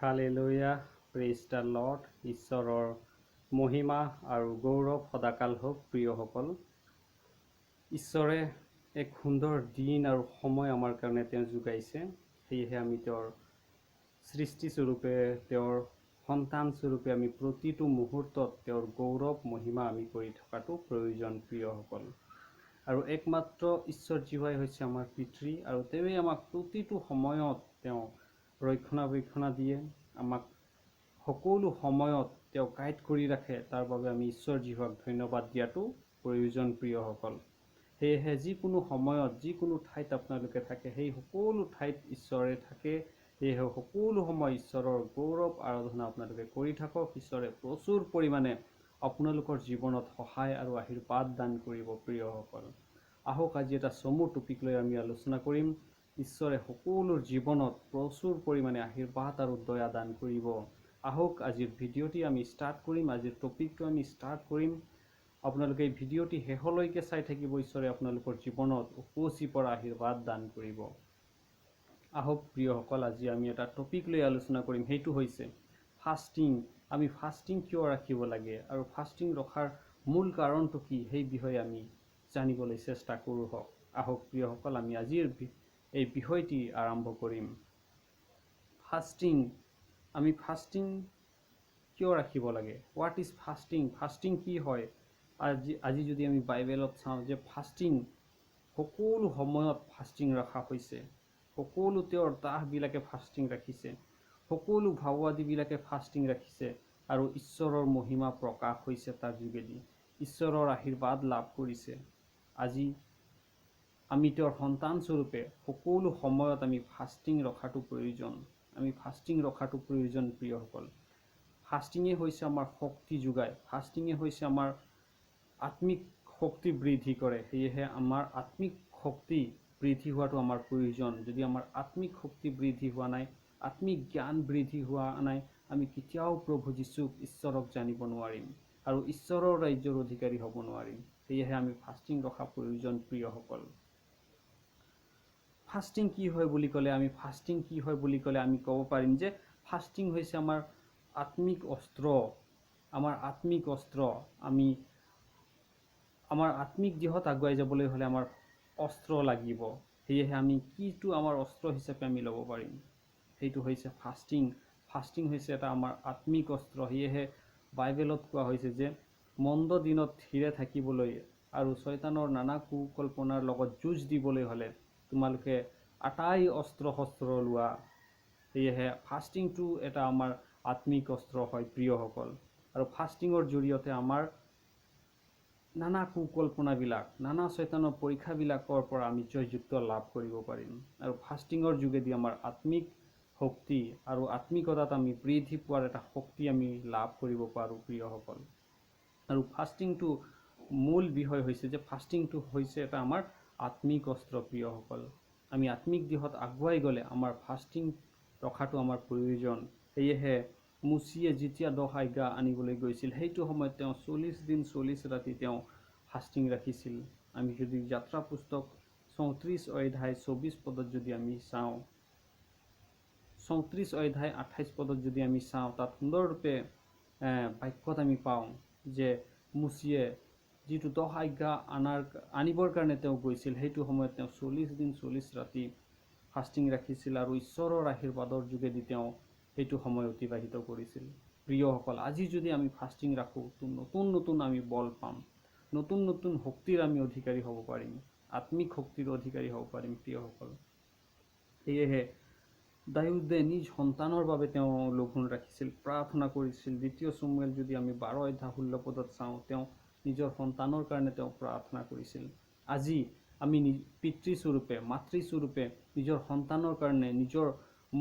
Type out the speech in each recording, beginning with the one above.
Hallelujah, praise the lord. ঈশ্বৰৰ মহিমা আৰু গৌৰৱ সদাকাল হওক। প্ৰিয়সকল, ঈশ্বৰে এক সুন্দৰ দিন আৰু সময় আমাৰ কাৰণে তেওঁ যোগাইছে। সেয়েহে আমি তেওঁৰ সৃষ্টিস্বৰূপে, তেওঁৰ সন্তানস্বৰূপে আমি প্ৰতিটো মুহূৰ্তত তেওঁৰ গৌৰৱ মহিমা আমি কৰি থকাটো প্ৰয়োজন, প্ৰিয়সকল। আৰু একমাত্ৰ ঈশ্বৰ যিহোৱাই হৈছে আমাৰ পিতৃ আৰু তেওঁৱেই আমাক প্ৰতিটো সময়ত তেওঁ ৰক্ষণাবেক্ষণা দিয়ে, আমাক সকলো সময়ত তেওঁ গাইড কৰি ৰাখে। তাৰ বাবে আমি ঈশ্বৰ যিহোৱাক ধন্যবাদ দিয়াটো প্ৰয়োজন, প্ৰিয়সকল। সেয়েহে যিকোনো সময়ত, যিকোনো ঠাইত আপোনালোকে থাকে, সেই সকলো ঠাইত ঈশ্বৰে থাকে। সেয়েহে সকলো সময় ঈশ্বৰৰ গৌৰৱ আৰাধনা আপোনালোকে কৰি থাকক। ঈশ্বৰে প্ৰচুৰ পৰিমাণে আপোনালোকৰ জীৱনত সহায় আৰু আশীৰ্বাদ দান কৰিব। প্ৰিয়সকল, আহক আজি এটা চমু টপিক লৈ আমি আলোচনা কৰিম। ঈশ্বৰে সকলো জীৱনত প্ৰচুৰ পৰিমাণে আশীৰ্বাদ আৰু দয়া দান কৰিব। আহক আজিৰ ভিডিঅ'টি আমি ষ্টাৰ্ট কৰিম, আজিৰ টপিকটো আমি ষ্টাৰ্ট কৰিম। আপোনালোকে এই ভিডিঅ'টি শেষলৈকে চাই থাকিব। ঈশ্বৰে আপোনালোকৰ জীৱনত উপচি পৰা আশীৰ্বাদ দান কৰিব। আহক প্ৰিয়সকল, আজি আমি এটা টপিক লৈ আলোচনা কৰিম, সেইটো হৈছে ফাষ্টিং। আমি ফাষ্টিং কিয় ৰাখিব লাগে আৰু ফাষ্টিং ৰখাৰ মূল কাৰণটো কি, সেই বিষয়ে আমি জানিবলৈ চেষ্টা কৰোঁ হওক। আহক প্ৰিয়সকল, আমি আজিৰ এই বিষয়টি আৰম্ভ কৰিম। ফাষ্টিং, আমি ফাষ্টিং কিয় ৰাখিব লাগে? What is fasting? Fasting কি হয়? আজি যদি আমি বাইবেলত চাওঁ যে ফাষ্টিং সকলো সময়ত ফাষ্টিং ৰখা হৈছে। সকলো তেওঁৰ দাসবিলাকে ফাষ্টিং ৰাখিছে, সকলো ভাৱবাদীবিলাকে ফাষ্টিং ৰাখিছে আৰু ঈশ্বৰৰ মহিমা প্ৰকাশ হৈছে তাৰ যোগেদি, ঈশ্বৰৰ আশীৰ্বাদ লাভ কৰিছে। আজি আমি তেওঁৰ সন্তানস্বৰূপে সকলো সময়ত আমি ফাষ্টিং ৰখাটো প্ৰয়োজন। আমি ফাষ্টিং ৰখাটো প্ৰয়োজন, প্ৰিয়সকল। ফাষ্টিঙে হৈছে আমাৰ শক্তি যোগায়, ফাষ্টিঙে হৈছে আমাৰ আত্মিক শক্তি বৃদ্ধি কৰে। সেয়েহে আমাৰ আত্মিক শক্তি বৃদ্ধি হোৱাটো আমাৰ প্ৰয়োজন। যদি আমাৰ আত্মিক শক্তি বৃদ্ধি হোৱা নাই, আত্মিক জ্ঞান বৃদ্ধি হোৱা নাই, আমি কেতিয়াও প্ৰভু যীশুক, ঈশ্বৰক জানিব নোৱাৰিম আৰু ঈশ্বৰৰ ৰাজ্যৰ অধিকাৰী হ'ব নোৱাৰিম। সেয়েহে আমি ফাষ্টিং ৰখা প্ৰয়োজন, প্ৰিয়সকল। ফাষ্টিং কি হয় বুলি ক'লে, আমি ফাষ্টিং কি হয় বুলি ক'লে আমি ক'ব পাৰিম যে ফাষ্টিং হৈছে আমাৰ আত্মিক অস্ত্ৰ। আমাৰ আত্মিক অস্ত্ৰ। আমি আমাৰ আত্মিক দিশত আগুৱাই যাবলৈ হ'লে আমাৰ অস্ত্ৰ লাগিব। সেয়েহে আমি কিটো আমাৰ অস্ত্ৰ হিচাপে আমি ল'ব পাৰিম, সেইটো হৈছে ফাষ্টিং। ফাষ্টিং হৈছে এটা আমাৰ আত্মিক অস্ত্ৰ। সেয়েহে বাইবেলত কোৱা হৈছে যে মন্দ দিনত থিৰে থাকিবলৈ আৰু ছয়তানৰ নানা কুকল্পনাৰ লগত যুঁজ দিবলৈ হ'লে তোমালোকে আটাই অস্ত্ৰ শস্ত্ৰ লোৱা। সেয়েহে ফাষ্টিংটো এটা আমাৰ আত্মিক অস্ত্ৰ হয়, প্ৰিয়সকল। আৰু ফাষ্টিঙৰ জৰিয়তে আমাৰ নানা কুকল্পনাবিলাক, নানা ছয়তানৰ পৰীক্ষাবিলাকৰ পৰা আমি জয়যুক্ত লাভ কৰিব পাৰিম। আৰু ফাষ্টিঙৰ যোগেদি আমাৰ আত্মিক শক্তি আৰু আত্মিকতাত আমি বৃদ্ধি পোৱাৰ এটা শক্তি আমি লাভ কৰিব পাৰোঁ, প্ৰিয়সকল। আৰু ফাষ্টিংটো মূল বিষয় হৈছে যে ফাষ্টিংটো হৈছে এটা আমাৰ আত্মিক অস্ত্ৰ, প্ৰিয়সকল। আমি আত্মিক দিশত আগুৱাই গ'লে আমাৰ ফাষ্টিং ৰখাটো আমাৰ প্ৰয়োজন। সেয়েহে মুচিয়ে যেতিয়া দহ আজ্ঞা আনিবলৈ গৈছিল, সেইটো সময়ত তেওঁ 40 দিন 40 ৰাতি তেওঁ ফাষ্টিং ৰাখিছিল। আমি যদি যাত্ৰা পুস্তক 34 অধ্যায় 24 পদত যদি আমি চাওঁ, 34 অধ্যায় 28 পদত যদি আমি চাওঁ, তাত সুন্দৰৰূপে বাক্যত আমি পাওঁ যে মুচিয়ে যিটো দহ আজ্ঞা আনিবৰ কাৰণে তেওঁ গৈছিল, সেইটো সময়ত তেওঁ 40 দিন 40 ৰাতি ফাষ্টিং ৰাখিছিল আৰু ঈশ্বৰৰ আশীৰ্বাদৰ যোগেদি তেওঁ সেইটো সময় অতিবাহিত কৰিছিল। প্ৰিয়সকল, আজি যদি আমি ফাষ্টিং ৰাখোঁ, তো নতুন নতুন আমি বল পাম, নতুন নতুন শক্তিৰ আমি অধিকাৰী হ'ব পাৰিম, আত্মিক শক্তিৰ অধিকাৰী হ'ব পাৰিম, প্ৰিয়সকল। সেয়েহে দায়ূদে নিজ সন্তানৰ বাবে তেওঁ লঘোণ ৰাখিছিল, প্ৰাৰ্থনা কৰিছিল। দ্বিতীয় চমুৱেল যদি আমি 12 অধ্যায় 16 পদত চাওঁ, তেওঁ নিজৰ সন্তানৰ কাৰণে তেওঁ প্ৰাৰ্থনা কৰিছিল। আজি আমি পিতৃস্বৰূপে, মাতৃস্বৰূপে নিজৰ সন্তানৰ কাৰণে, নিজৰ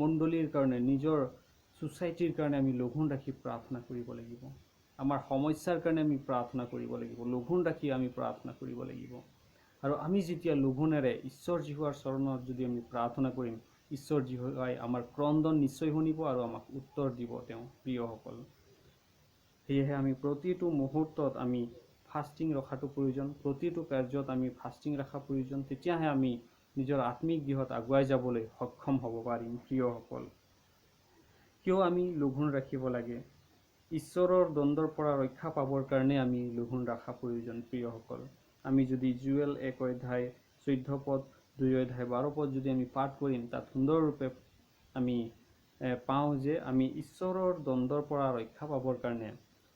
মণ্ডলীৰ কাৰণে, নিজৰ ছ'চাইটিৰ কাৰণে আমি লঘোণ ৰাখি প্ৰাৰ্থনা কৰিব লাগিব। আমাৰ সমস্যাৰ কাৰণে আমি প্ৰাৰ্থনা কৰিব লাগিব, লঘোণ ৰাখি আমি প্ৰাৰ্থনা কৰিব লাগিব। আৰু আমি যেতিয়া লঘোণেৰে ঈশ্বৰ যিহোৱাৰ চৰণত যদি আমি প্ৰাৰ্থনা কৰিম, ঈশ্বৰ যিহোৱাই আমাৰ ক্ৰন্দন নিশ্চয় শুনিব আৰু আমাক উত্তৰ দিব তেওঁ, প্ৰিয়সকল। সেয়েহে আমি প্ৰতিটো মুহূৰ্তত আমি ফাষ্টিং ৰখাটো প্ৰয়োজন, প্ৰতিটো কাৰ্যত আমি ফাষ্টিং ৰখা প্ৰয়োজন, তেতিয়াহে আমি নিজৰ আত্মিক দিশত আগুৱাই যাবলৈ সক্ষম হ'ব পাৰিম, প্ৰিয়সকল। কিয় আমি লঘোণ ৰাখিব লাগে? ঈশ্বৰৰ দণ্ডৰ পৰা ৰক্ষা পাবৰ কাৰণে আমি লঘোণ ৰখা প্ৰয়োজন। প্ৰিয়সকল, আমি যদি জুৱেল 1 অধ্যায় 14 পদ, 2 অধ্যায় 12 পদ যদি আমি পাঠ কৰিম, তাত সুন্দৰৰূপে আমি পাওঁ যে আমি ঈশ্বৰৰ দণ্ডৰ পৰা ৰক্ষা পাবৰ কাৰণে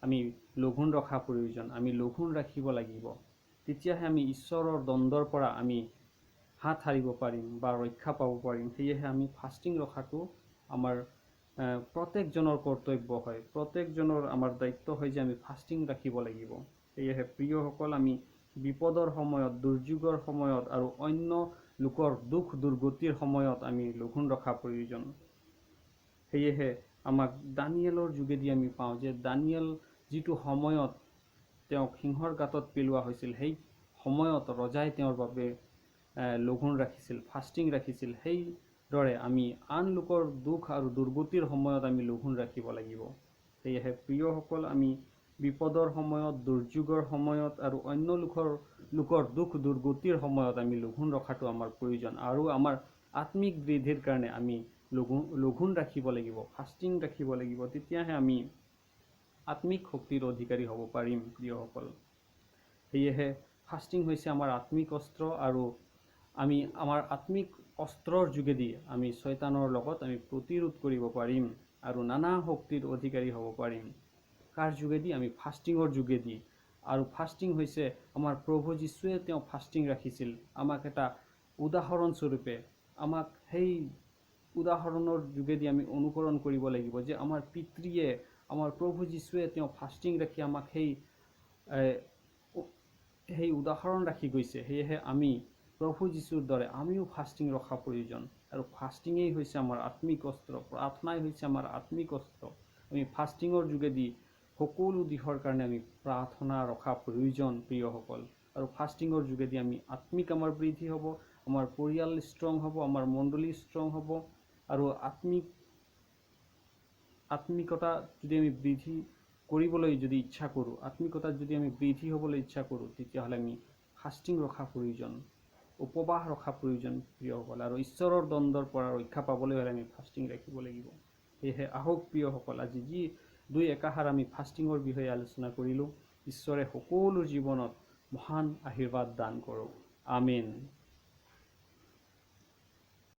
আমি লঘোণ ৰখা প্ৰয়োজন। আমি লঘোণ ৰাখিব লাগিব, তেতিয়াহে আমি ঈশ্বৰৰ দণ্ডৰ পৰা আমি হাত সাৰিব পাৰিম বা ৰক্ষা পাব পাৰিম। সেয়েহে আমি ফাষ্টিং ৰখাটো আমাৰ প্ৰত্যেকজনৰ কৰ্তব্য হয়, প্ৰত্যেকজনৰ আমাৰ দায়িত্ব হয় যে আমি ফাষ্টিং ৰাখিব লাগিব। সেয়েহে প্ৰিয়সকল, আমি বিপদৰ সময়ত, দুৰ্যোগৰ সময়ত আৰু অন্য লোকৰ দুখ দুৰ্গতিৰ সময়ত আমি লঘোণ ৰখা প্ৰয়োজন। সেয়েহে আমাক দানিয়েলৰ যোগেদি আমি পাওঁ যে দানিয়েল যিটো সময়ত তেওঁক সিংহৰ গাঁতত পেলোৱা হৈছিল, সেই সময়ত ৰজাই তেওঁৰ বাবে লঘোণ ৰাখিছিল, ফাষ্টিং ৰাখিছিল। সেইদৰে আমি আন লোকৰ দুখ আৰু দুৰ্গতিৰ সময়ত আমি লঘোণ ৰাখিব লাগিব। সেয়েহে প্ৰিয়সকল, আমি বিপদৰ সময়ত, দুৰ্যোগৰ সময়ত আৰু অন্য লোকৰ দুখ দুৰ্গতিৰ সময়ত আমি লঘোণ ৰখাটো আমাৰ প্ৰয়োজন। আৰু আমাৰ আত্মিক বৃদ্ধিৰ কাৰণে আমি লঘোণ ৰাখিব লাগিব, ফাষ্টিং ৰাখিব লাগিব, তেতিয়াহে আমি আত্মিক শক্তিৰ অধিকাৰী হ'ব পাৰিম। প্ৰিয়সকল, সেয়েহে ফাষ্টিং হৈছে আমাৰ আত্মিক অস্ত্ৰ আৰু আমি আমাৰ আত্মিক অস্ত্ৰৰ যোগেদি আমি ছয়তানৰ লগত আমি প্ৰতিৰোধ কৰিব পাৰিম আৰু নানা শক্তিৰ অধিকাৰী হ'ব পাৰিম। কাৰ যোগেদি? আমি ফাষ্টিঙৰ যোগেদি। আৰু ফাষ্টিং হৈছে আমাৰ প্ৰভু যীশুৱে তেওঁ ফাষ্টিং ৰাখিছিল, আমাক এটা উদাহৰণস্বৰূপে, আমাক সেই উদাহৰণৰ যোগেদি আমি অনুকৰণ কৰিব লাগিব যে আমাৰ পিতৃয়ে, আমাৰ প্ৰভু যীশুৱে তেওঁ ফাষ্টিং ৰাখি আমাক সেই উদাহৰণ ৰাখি গৈছে। সেয়েহে আমি প্ৰভু যীশুৰ দৰে আমিও ফাষ্টিং ৰখা প্ৰয়োজন। আৰু ফাষ্টিঙেই হৈছে আমাৰ আত্মিক অস্ত্ৰ, প্ৰাৰ্থনাই হৈছে আমাৰ আত্মিক অস্ত্ৰ। আমি ফাষ্টিঙৰ যোগেদি সকলো দিশৰ কাৰণে আমি প্ৰাৰ্থনা ৰখা প্ৰয়োজন। প্ৰিয়সকল, আৰু ফাষ্টিঙৰ যোগেদি আমি আত্মিক আমাৰ বৃদ্ধি হ'ব, আমাৰ পৰিয়াল ষ্ট্ৰং হ'ব, আমাৰ মণ্ডলী ষ্ট্ৰং হ'ব। আৰু আত্মিকতা যদি আমি বৃদ্ধি কৰিবলৈ যদি ইচ্ছা কৰোঁ, আত্মিকতাত যদি আমি বৃদ্ধি হ'বলৈ ইচ্ছা কৰোঁ, তেতিয়াহ'লে আমি ফাষ্টিং ৰখা প্ৰয়োজন, উপবাস ৰখা প্ৰয়োজন। প্ৰিয়সকল, আৰু ঈশ্বৰৰ দণ্ডৰ পৰা ৰক্ষা পাবলৈ হ'লে আমি ফাষ্টিং ৰাখিব লাগিব। সেয়েহে আহক প্ৰিয়সকল, আজি যি দুই একাষাৰ আমি ফাষ্টিঙৰ বিষয়ে আলোচনা কৰিলোঁ, ঈশ্বৰে সকলো জীৱনত মহান আশীৰ্বাদ দান কৰক। আমেন।